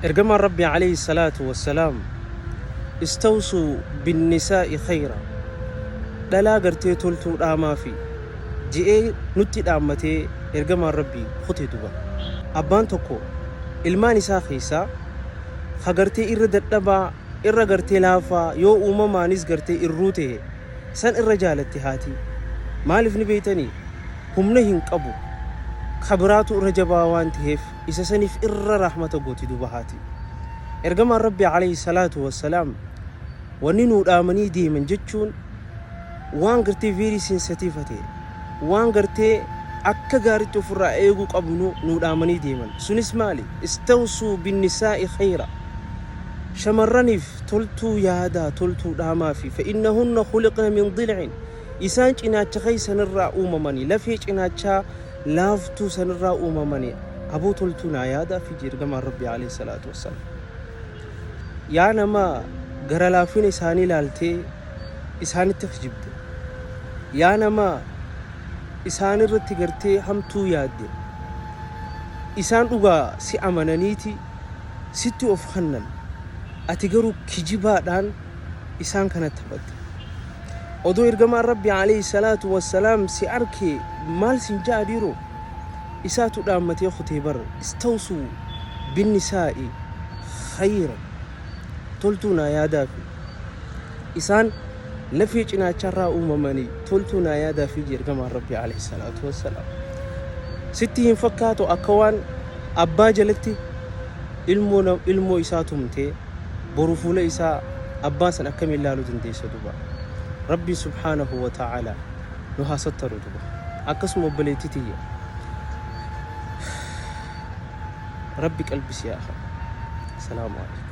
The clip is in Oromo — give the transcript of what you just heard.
Ergamaan Rabbii aleyhi salaatu wassalaam istawsuu binnisaa'i khayra dhalaa gartee toltuu dhaamaafi je'ee nutti dhaammatee ergamaan Rabbii kute duba. Abbaan tokko ilmaan isaa keessaa ka gartee irra dadhabaa irra gartee laafaa yoo uumamaanis gartee irruu tehe san irra jaalatti haati. Maalif ni beeytanii? Humna hin qabu ka biraatu irra jabaa waan teheef isa saniif irra rahmata gooti duuba haati. Ergamaan Rabbii aleyhi salaatu wassalaam wanni nuu dhaamanii deeman jechuun waan gartee very sensitive ta'e waan gartee akka gaaritti ofirraa eeguu qabnu nuu dhaamanii deeman. Sunis maali? Istawsuu binnisaa'i khayra. Shamarraniif toltuu yaadaa, toltuu dhaamaafi. Fa'innahunna khuliqna min dil'in. Isaan cinaacha keessanirraa uumamani, lafee cinaachaa laaftuu sanirraa uumamani. Aboo toltuu naa yaadaafi jee ergamaan Rabbii aleyhi salaatu wassalaam. Yaa nama gara laafina isaanii laaltee isaanitti kijibde. Yaa nama isaanirratti gartee hamtuu yaadde. Isaan dhugaa si amananiiti sitti of kannan. Ati garuu kijibaadhaan isaan kana taphatte. Odoo ergamaan Rabbii aleyhi salaatu wassalaam si arke maal sin ja'a dhiiroo? Isaatu dhaammatee kutee bar istawsuu binnisaa'i khayran toltuu naa yaadaafi isaan lafee cinaacharraa uumamanii toltuu naa yaadaafi jee ergamaan Rabbii aleyhi salaatu wassalaam. Sitti hin fakkaatu akka waan abbaa jalatti ilmoo ilmoo isaa tumtee boru fuula isaa abbaa san akkamiin laaluu dandeessa duba? Rabbiin subhaanahu wa ta'aalaa nu haa sattaru duba. Akkasuma obboleettii tiyya Rabbi qalbi si haa qabu. Salaamu alaikum.